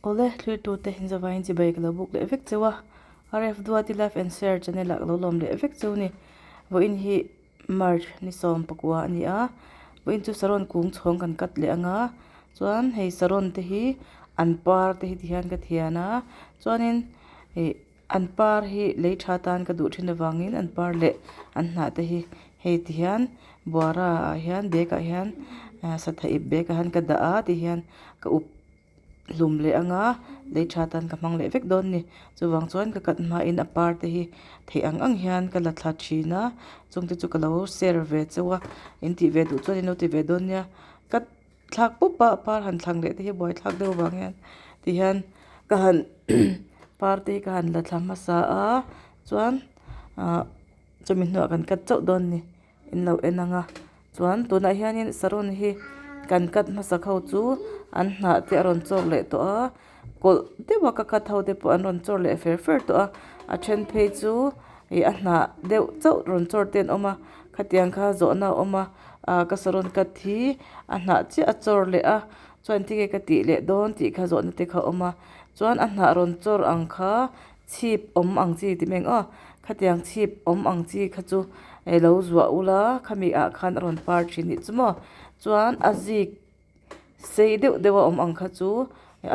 Awle, thlirtute inzavain chibai ka lo buk leh vek cheu a, RF Duati Live and Share channel ah ka lo lawm leh vek cheu ni. Vawiin hi March ni 19 a ni a, vawiin chu saron kung chhawng kan cut leh ang a, chuan hei saron te hi an par te hi ti hian ka thian a, chuanin ih an par hi lei tha tan ka duh thin avangin an par leh an hnah te hi hei ti hian buara ah hian bag ah hian satha ip bag ah hian ka dah a ti hian ka up hlum leh ang a lei tha tan ka hmang leh vek dawn a ni chuvang chuan ka cut hmain a par te hi theih ang ang hian ka la thla thin a chungte chu ka lo share ve chauh a in tih ve duh chuan in lo ti ve dawn nia cut thlak pawp a par han thlang leh te hi buai thlak deuh avang hian ti hian ka han par te hi ka han la thla hmasa a chuan ah chumi hnuah kan cut chauh dawn a ni. In lo en ang a chuan tunah hianin saron hi kan cut hmasak ho chu an hnah te a rawn chawk leh tawh a kawlh deuh a ka cut ho te pawh an rawn chawr leh fer fer tawh a a then phei chu ih a hnah deuh chauh rawn chawr te an awm a khatiang kha zawhna a awm a ah ka saron cut hi a hnah chiah a chawr leh a chuan tinge ka tih leh dawn tih kha zawhna te kha a awm a chuan a hnah rawn chawr ang kha chhip awm ang chi tih mai ang aw khatiang chhip awm ang chi kha chu ih lo zuah ula khami ah khan a rawn par thin nih chu maw chuan a zik sei deuh deuh a awm ang kha chu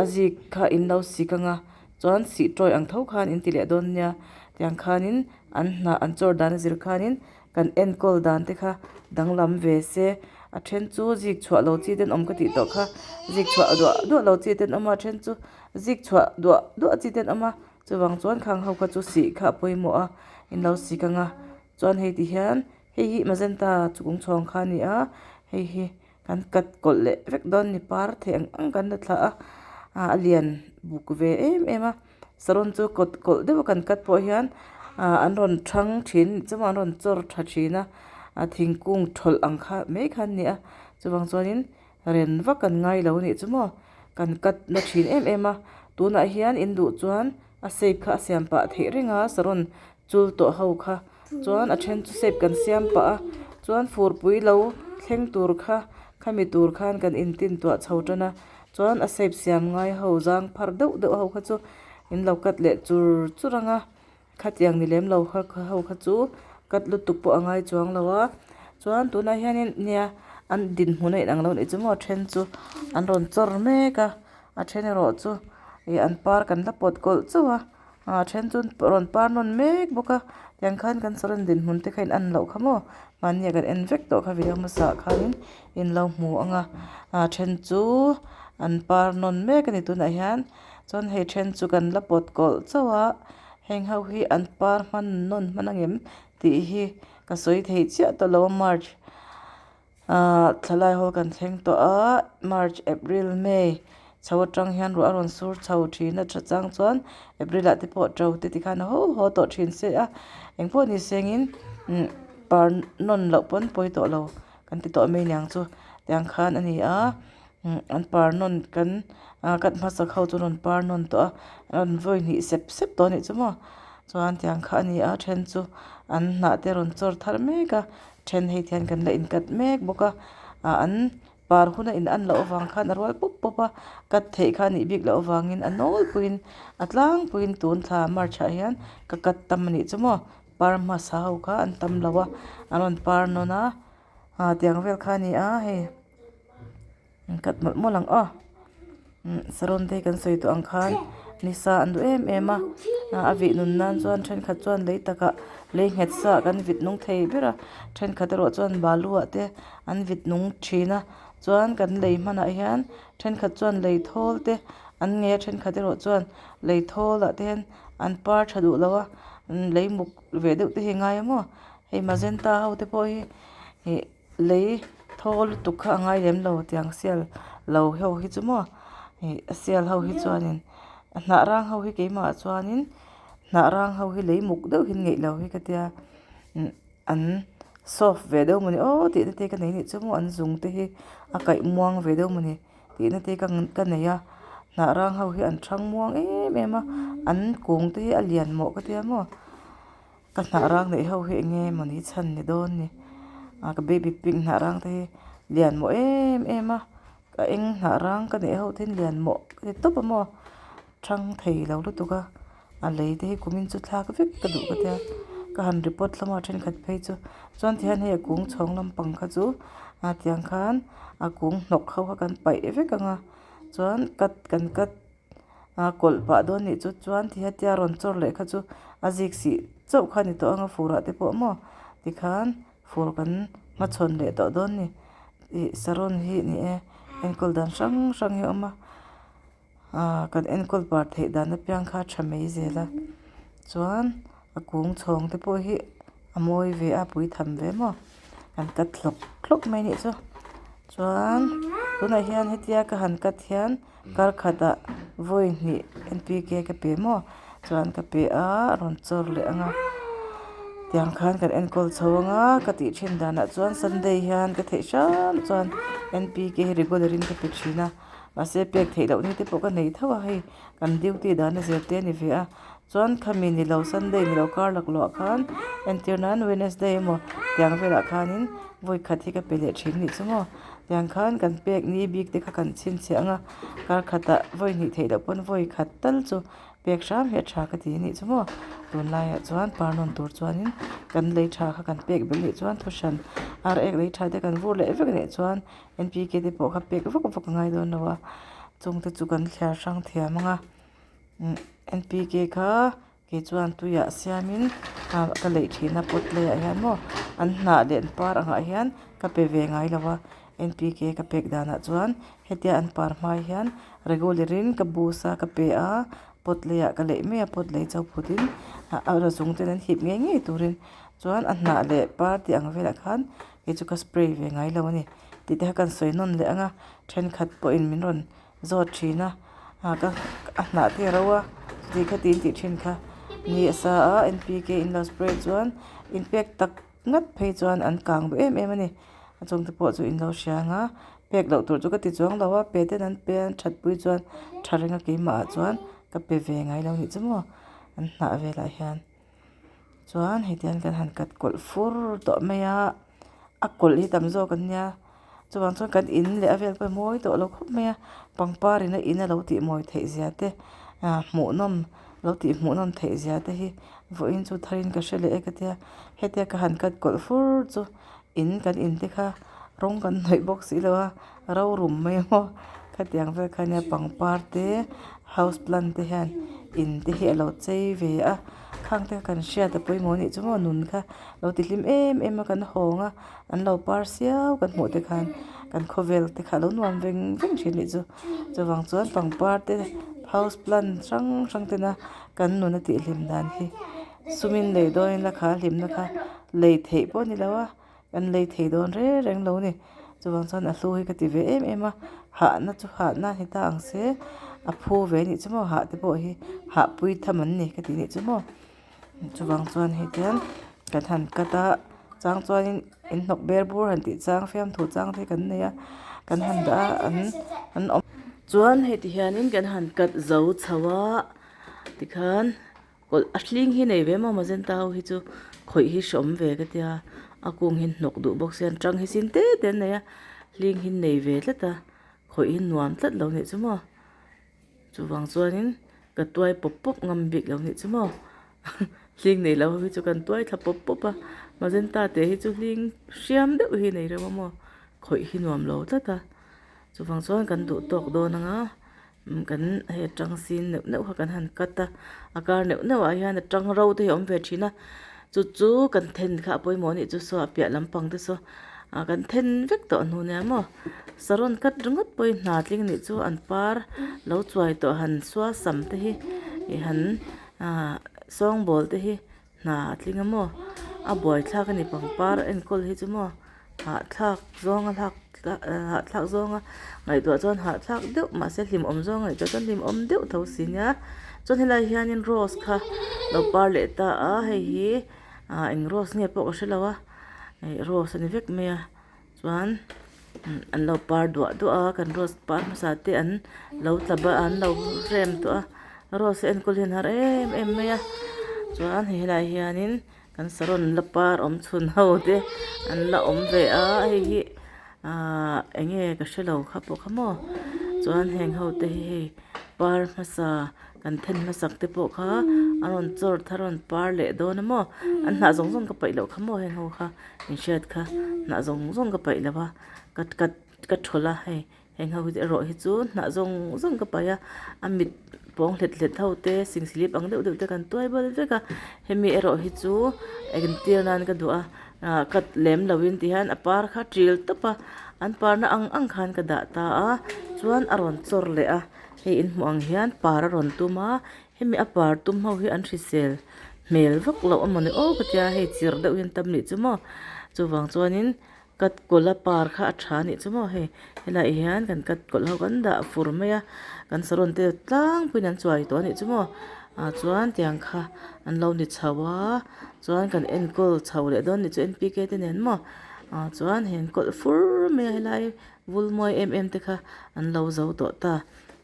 a zik kha in lo sik ang a chuan sih tawi ang tho khan in ti leh dawn nia tiang khanin an hnah an chawr dan a zir khanin kan enkawl dan te kha danglam ve se a then chu zik chhuah lo chi te an awm ka tih tawh kha zik chhuah duah duah lo chi te an awm a a then chu zik chhuah duah duah chi te an awm a chuvang chuan khang ho kha chu sih kha a pawimawh a in lo sik ang a chuan hei ti hian hei hi magenta chung chhawng kha a ni a hei hi kan cut kawlh leh vek dawn a ni par thei ang ang kan la thlah a ah a lian buk ve em em a saron chu kawt kawlh deuh a kan cut pawh hian ah an rawn thang thin chuan an rawn chawr tha thin a a thingkung thawlh ang kha mai kha an ni a chuvang chuanin ren vak an ngai lo a nih chu maw kan cut na thin em em a tunah hian in duh chuan a shape kha a siam pah theih reng a saron chul tawh ho kha chuan a then chu shape kan siam pah a chuan furpui lo thleng tur kha khami tur khan kan in tin tuah chho tan a chuan a shape siam ngai ho zang phar deuh deuh ho kha chu in lo cut leh chur chur ang a khatiang ni lem lo kha ho kha chu cut lutuk pawh a ngai chuang lo a chuan tunah hianin nia an dinhmun a inang lo anih chu maw a then chu an rawn chawr mek a a then erawh chu ih an par kan la pawt kawlh chauh a. A then chu rawn par nawn mek bawk a tiang khan kan saron dinhmun te kha in en loh kha maw mahni ah kan en vek tawh kha video hmasa ah khanin in lo hmu ang a a then chu an par nawn mek a ni tunah hian chuan hei then chu kan la pawt kawlh chauh a heng ho hi an par hman nawn hman ang em tih hi ka sawi thei chiah tawh lo a march. Ahh thlalai hawl kan thleng tawh a march april may chho atang hian ruah a rawn sur chho thin a tha chang chuan april ah te pawh to te tikhan a haw haw tawh thin se a engpawh ni sengin umm par nawn loh pawn pawi tawh lo kan ti tawh mai aniang chu tiang khan a ni a umm an par nawn kan ah cut hmasak ho chu an rawn par nawn tawh a an rawn vawi hnih sep sep tawh a nih chu maw chuan tiang kha a ni a then chu an hnah te a rawn chawr thar mek a. Then hei hian kan la inkat mek bawk a ah an par hun a in an loh avang khan a rual pup pup a cut theih kha a nih bik loh avangin a nawlpuiin a tlangpuiin tun thla march ah hian ka cut tam a nih chu maw par hmasa ho kha an tam lo a an rawn par nawn a ah tiang vel kha a ni a hei. An cut mawlh mawlh ang aw umm saron te hi kan sawi tawh ang khan nisa an duh em em a a vih nun nan chuan thenkhat chuan lei takah lei nghet sa ah kan vit nung thei ber a thenkhat erawh chuan balu ah te an vit nung thin a chuan kan lei hmanah hian thenkhat chuan lei thawl te an ngei a thenkhat erawh chuan lei thawl ah te hian an par tha duh lo a lei muk ve deuh te hi a ngai a maw hei magenta ho te pawh hi ih. Lei thaw lutuk kha a ngai lem lo tiang sial lo ho hi chu maw ih a sial ho hi chuanin a hnah rang ho hi keimah chuanin hnah rang ho hi lei muk deuh hi an ngeih lo hi ka tia umm an soft ve deuh mawni aw tih na te ka nei anih chu maw an zung te hi a kaih muang ve deuh mawni tih na te ka nei a hnah rang ho hi an thang muang em em a an kung te hi a lian mawh ka tia maw. Ka hnah rang neih ho hi eng nge mawni chhan ni dawn ni ah ka baby pink hnah rang te hi lian mawh em em a ka eng hnah rang ka neih ho te hi lian mawh ka ti tawp a maw. Thang thei lo lutuk a, a lei te hi kumin chu thlak vek ka duh ka tia, ka han report hlawm a thenkhat phei chu chuan tihian hei a kung chhawng lampang kha chu ah tiang khan a kung hnawk ho kha kan paih vek ang a chuan cut kan cut a kawlh pah dawn nih chu chuan ti hetia rawn chawr leh kha chu a zik sih chauh kha a ni tawh ang a fur ah te pawh maw tikhan fur kan hmachhawn leh tawh dawn a ni ih saron hi ni e enkawl dan hrang hrang hi a awm a. Aaa kan enkawl par theih dan apiang kha a tha mai zel a chuan a kung chhawng te pawh hi a mawi ve a pui tham ve maw an cut hlawk hlawk mai anih chu chuan tunah hian hetia ka han cut hian kar khatah vawi hnih n p k ka pe maw chuan ka pe a a rawn chawr leh ang a tiang khan kan enkawl chho ang a ka tih thin danah chuan sunday hian ka theih hram chuan n p k hi regular in ka pe thin a. Mahse pek theih loh ni te pawh ka nei tho a hei kan duty dan a zir te a ni ve a chuan khami ni lo sunday ni lo kar laklawh ah khan entir nan wednesday emaw tiang velah khanin vawi khat hi ka pe leh thin a nih chu maw tiang khan kan pek ni bik te kha kan chhinchhiah ang a kar khatah vawi hnih theih loh pawn vawi khat tal chu pek hram hi a tha ka ti a nih chu maw tunlaiah chuan par nawn tur chuanin kan lei tha kha kan pek belh nih chuan thuhran ar ek lei tha te kan vur leh vek nih chuan. N p k te pawh kha pek vak vak a ngai dawn lo a chung te chu kan thliar hrang thiam ang a n p k kha kei chuan tuiah siamin ah ka leih thin a pot leiah hian maw an hnah leh an par angah hian ka pe ve ngai lo a n p k ka pek danah chuan hetia an par hma hian regular in ka bus a ka pe a pot leiah ka leih mai a pot lei chauh phutin a zung ten an hip ngei ngei turin chuan a hnah leh par tih ang velah khan. Hei chu ka spray ve ngai lo a ni tih te kha kan sawi nawn leh ang a thenkhat pawhin min rawn zawt thin a ah ka a hnah te a ro a chuti kha tiin tih thin kha ni a sa a n p k in lo spray chuan in pek tak ngat phei chuan an kang duh em em a ni a chung te pawh chu in lo hria ang a pek loh tur chu ka ti chuang lo a pe ten an pe a an that pui chuan tha reng a keimah ah chuan ka pe ve ngai lo nih chu maw an hnah velah hian. Chuan heti hian kan han cut kawlh fur tawh mai a a kawlh hi tam zawk an nia chuvang chuan kan in leh a vel pawh hi mawi tawh lo khawp mai a pangpar in a in a lo tih mawi theih zia te ah hmuhnawm lo tih hmuhnawm theih zia te hi vawiin chu thar in ka hre leh e ka tia hetia ka han cut kawlh fur chu in kan in te kha rawng kan hnawih bawk si lo a ro rum mai a maw khatiang vel kha nia pangpar te house plant te hian in te hi a lo chei ve a khang te kha kan hriat a pawimawh anih chu maw nun kha lo ti hlim em em a kan hawng a an lo par siau kan hmuh te khan kan khawvel te kha a lo nuam veng veng thin anih chu chuvang chuan pangpar te house plant hrang hrang tena kan nun a tih hlim dan hi sumin lei dawn ila kha hlimna kha lei theih pawh a ni lo a. Kan lei thei dawn reng reng lo a ni. Chuvang chuan a hlu hi ka ti ve em em a, hahna chu hahna a ni ta ang se, a phu ve anih chu maw hah te pawh hi hah pui tham an ni ka ti anih chu maw. Chuvang chuan hei tian kan han cut a, chang chuanin in hnawk ber bur han tih chang fiamthu chang te hi kan nei a, kan han dah a an an awm. Chuan hei ti hianin kan han cut zo chho a tikhan. Kawlh a hling hi nei ve maw magenta ho hi chu khawih hi hreawm ve ka tia a kung hi hnawk duh bawk sia tang hi sin te te an nei a hling hi nei ve tlat a khawih hi nuam tlat lo nih chu maw chuvang chuanin ka tuai pawp pawp ngam bik lo nih chu maw hling nei lo ho hi chu kan tuai thla pawp pawp a magenta te hi chu hling hriam deuh hi nei reuh a maw khawih hi nuam lo tlat a chuvang chuan kan duh tawk dawn ang a. Kan hei atang sin neuh neuh kha kan han cut a a kar neuh neuh ah hian a tang ro te hi a awm ve thin a chu chu kan then kha a pawimawh anih chu saw a piah lampang te saw ah kan then vek tawh hnu nia maw saron cut ringawt pawhin hna tling anih chu an par lo chuai tawh han suasam te hi ih han ah sawngbawl te hi. Hna a tling a maw? A buaithlak a ni pangpar enkawl hi chu maw? Hahthlak zawnga hlak hahthlak zawnga ngaihtuah chuan hahthlak deuh mahse hlimawm zawnga ngaihtuah chuan hlimawm deuh tho si nia. Chuan helai hianin rose kha lo par leh ta a hei hi ah eng rose nge pawh ka hre lo a ih rose a ni vek mai a chuan an lo par duah duah a kan rose par hmasa te an lo tla ba an lo rem tawh a rose enkawl hi an har em em mai a chuan hei helai hianin kan saron la par awm chhun ho te an la awm ve a hei hi ahh eng nge ka hrelo kha pawh kha maw chuan heng ho te hi hei. par hmasa kan then hmasak te pawh kha a rawn chawr thar a rawn par leh dawn a maw an hnah zawng zawng ka paih loh kha maw heng ho kha in hriat kha hnah zawng zawng ka paih lo a ka ka ka thawlh a hei heng ho hi erawh hi chu hnah zawng zawng ka paih a a mit pawng hlet hlet ho te singsilip ang deuh deuh te kan tuai bal vek a hemi erawh hi chu entir nan ka duh a ah cut lem lo in ti hian a par kha til tawp a an parna ang ang khan ka dah ta a chuan a rawn chawr leh a hei in hmuh ang hian par a rawn tum a hemi a par tum ho hi an hrisel hmel vak loh a mawni aw ka tia hei chirh deuh hian tam nih chu maw chuvang chuanin cut kawlh a par kha a tha anih chu maw hei helaiah hian kan cut kawlh ho kan dah fur mai a kan saron te tlangpuiin an chuai tawh anih chu maw ah chuan tiang kha an lo ni chho a chuan kan enkawl chho leh dawn anih chu N P K te nen maw ah chuan hei an kawlh fur mai a helai vul mawi em em te kha an lo zo tawh ta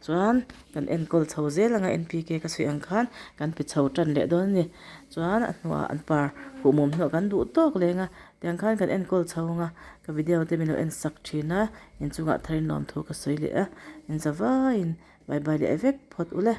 chuan kan enkawl chho zel ang a N P K ka sawi ang khan kan pe chho tan leh dawn a ni chuan a hnuah an par kuhmum hnuah kan duh tawk leng a. Tiang khan kan enkawl chho ang a, ka video te min lo en sak thin a, inchungah tharin lawmthu ka sawi leh a, in za vaiin bye bye leh vek phawt ule.